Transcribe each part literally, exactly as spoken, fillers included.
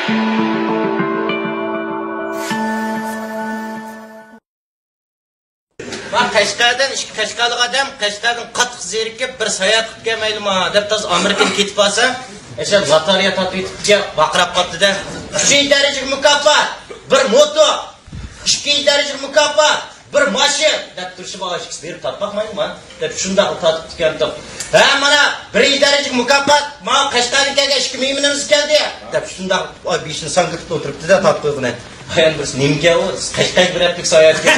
مانا قەشقەردىن ئىككى قەشقەرلىك ئادەم قەشقەردىن قاتتىق زېرىكىپ، بىر ساياھەت قىلىپ كەلمەيلىما دەپ، تازا ئامېرىكىدىن كېتىپ قالسا، ئەشە لاتارىيە تارتىۋېتىپتىكەن، ۋارقىراپ قاپتۇ-دە. ئۈچىنچى دەرىجىلىك مۇكاپات، بىر موتو. ئىككىنچى دەرىجىلىك مۇكاپات، بىر ماشىنا دەپ تۇرۇشى بار، ئىككىسى بېرىپ تارتماقمايدۇ ما دەپ شۇنداق تارتىپتىكەن. ھە، مانا بىرىنچى دەرىجىلىك مۇكاپات، مانا قەشقەردىن كەلگەن ئىككى مېھمىنىمىز كەلدى دەپ شۇنداق بېشىنى ساڭگىتىپ ئولتۇرۇپتۇ-دە، تارتقۇزغىنى. ئايان بىرسى نېمىكەن ئۇ، قەشقەرگە بېرەتتۇق ساياھەتكە.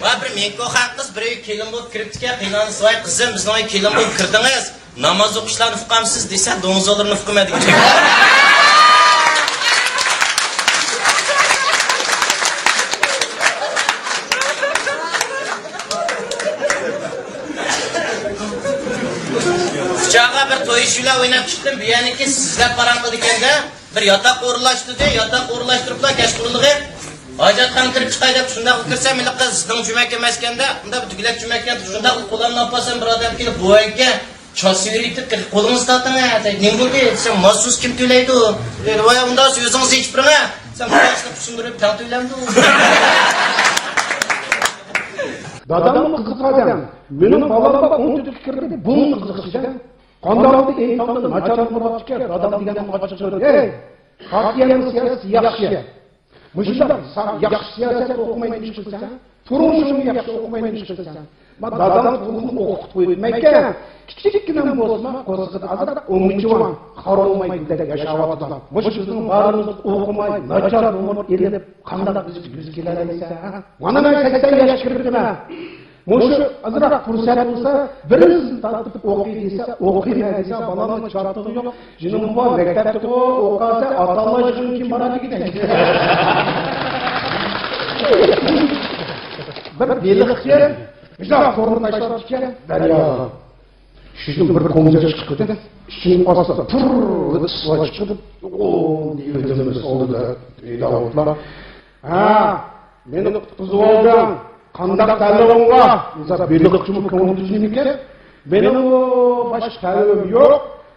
ۋە بىر مېڭكوخان قىز بىر ئۆيگە كېلىن بولۇپ كىرىپتىكەن، قېيىنئانىسى، ۋاي قىزىم، بىزنىڭ ئۆيگە كېلىن بولۇپ كىردىڭىز. ناماز ئوقۇشلارنى ئۇقامسىز دېسە، دوڭزاللىرىنى ئۇقىمەن دېگەن. كۇچاغا بىر توي ئىشى بىلەن ئويناپ چىقتىم، بۇ يەرنىڭكى سىزلەپ پاراڭ قىلىدىكەن-دە. بىر ياتاق ئورۇنلاشتۇردى، ياتاق ئورۇنلاشتۇرۇپلا كەچقۇرۇنلۇقى ھاجەتخانىغا كىرىپ چىقاي دەپ شۇنداقلا كىرسەم، ھېلىقى قىز زىدىڭ جۈمەك ئەمەسكەن-دە، ئۇنداق بىر تۈگلەك جۈمەككەن، شۇنداقلا قولۇمنى ئاپارسام، بىر ئادەم كېلىپ، بوۋايكەن، چاچ سىۋىرىۋېتىپ، قولىڭىزنى تارتىڭ ھە، دەيدۇ. نېمە بولدى دېسەم، ماخسۇس كىم تۆلەيدۇ؟ دەيدۇ. ۋاي، ئۇنداق ئۆزىڭىز يېتىپ بېرىڭ ھە، دېسەم، قۇلاقلىقنى سۇندۇرۇپ تەڭ تۆلەمدۇ؟ داداممۇ قىزىق ئادەم. مېنىڭ بالام بار ئون تۆتكە كىردى، بۇمۇ قىزىقىش ئىكەن. قانداق بولدى، ئىمتىھاندا ناچار بولۇپ قاپتىكەن، دادام دېگەن ئاچچىق سۆز. ھەي، پارتىيەنىڭ سىياسىتى ياخشى. مۇشۇنداق سا-، ياخشى سىياسەت ئوقۇماي نېمە ئىش قىلسەن؟ تۇرمۇشۇڭنى ياخشى ئوقۇماي نېمە ئىش قىلسەن؟ ما دادام تۇرمۇشنى ئوقۇتۇپ قويۇپمەنكەن، كىچىككىنە بولسىمۇ قورسىقىدا ئازراق ئومىچى بار، قارالماي گۈدەك ياشاۋاتىدۇ. مۇشۇ بىزنىڭ بارىمىز ئوقۇماي، ناچار نومۇر ئېلىپ، قانداق بىز يۈز كېلەلەيسەن، ھە؟ مانا مەن سەكسەن ياشقا كىردىم، ھە. مۇشۇ ئازراق پۇرسەت بولسا، بىرىنى تارتىپ ئوقۇي دېسە، ئوقۇيمەن دېسە، بالامنىڭ چاتىقى يوق. جېنىم بار، مەكتەپتىغۇ ئوقۇسا، ئاتا-ئانا يىغىنى كىم بارار دېگۈدەك. بىر بېلىقچى ئۇزاق تورنى تاشلاپتىكەن دەرياغا. شۇنىڭ بىر كونزېرت چىقىدۇ. ئىچىنى ئاچسا، پۇر دەپ ئىسسىق چىقىدۇ. ئو، دەيدۇ، ئۆزىمىز ئالدىدا دەۋاتىدۇ. ھە، مېنى قۇتقۇزۇۋالدىڭ. قانداق تەلىپىڭ بار؟ دېسە، بېلىقچىمۇ كۆڭلى تۈزۈكمىكەن. مېنىڭمۇ باشقا تەلىپىم يوق.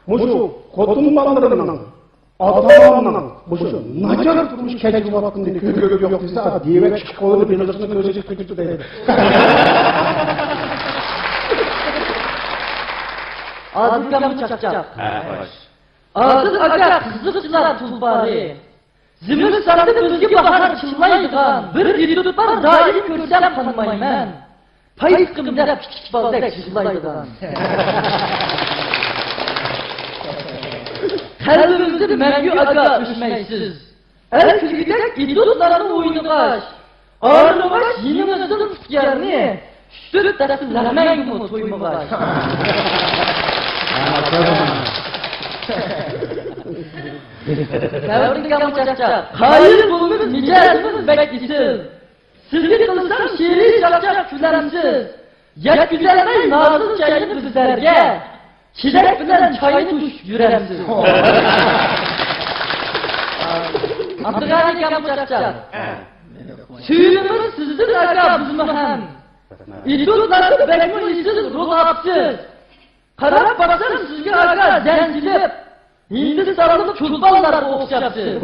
مۇشۇ خوتۇن بالىلىرىمنىڭ، ئاتا-ئانامنىڭ مۇشۇ ناچار تۇرمۇش كەچۈرۈۋاتقىنىنى كۆرگۈم يوق دېسە، دېۋەك چىقىپ قولىنى بېلىقچىنىڭ كۆزىگە تېگىپتۇ دەيدۇ. ئادىل ئاكاممۇ چاقچاق. ھە، خوش. ئادىل ئاكا قىزىقچىلار تۇلپارى. زىمىستاندا بىزگە باھار چىللايدىغان بىر ئېتيۇد بار، دائىم كۆرسەم قانمايمەن. پايتقىم دەپ كىچىك بالىدەك يىغلايدىغان. قەلبىمىزدە مەڭگۈ ئاكا ئۆچمەيسىز. ئەل كۈلكىدەك ئېتيۇدلارنى ئوينىغاچ، ئارىلىغاچ يېنىڭىزدىن ئۇتۇق يەرنى، سۈت دەستە لەغمەنگىمۇ تويمىغاچ. دەۋردىن كەلمە چاقچاق. قايىل بولىمىز، مىجەزىمىز بەك ئېسىل. سىزگە قىلسام شېئىرىي چاقچاق كۈلەمسىز. يەتكۈزەلمەي نازۇ چاينى بىزلەرگە. چېلەك بىلەن چاينى توشۇپ يۈرەمسىز. ئابدۇغەنى ئاكاممۇ چاقچاق. سۆيۈنىمىز سىزدىن ئاكا بىزمۇ ھەم. ئېتيۇدلاردا بەكمۇ ئېسىل رول ئاپسىز. قاراپ باقسام سىزگە ئاكا زەن سېلىپ، ھىندىستانلىق چولپانلارغا ئوخشاپسىز.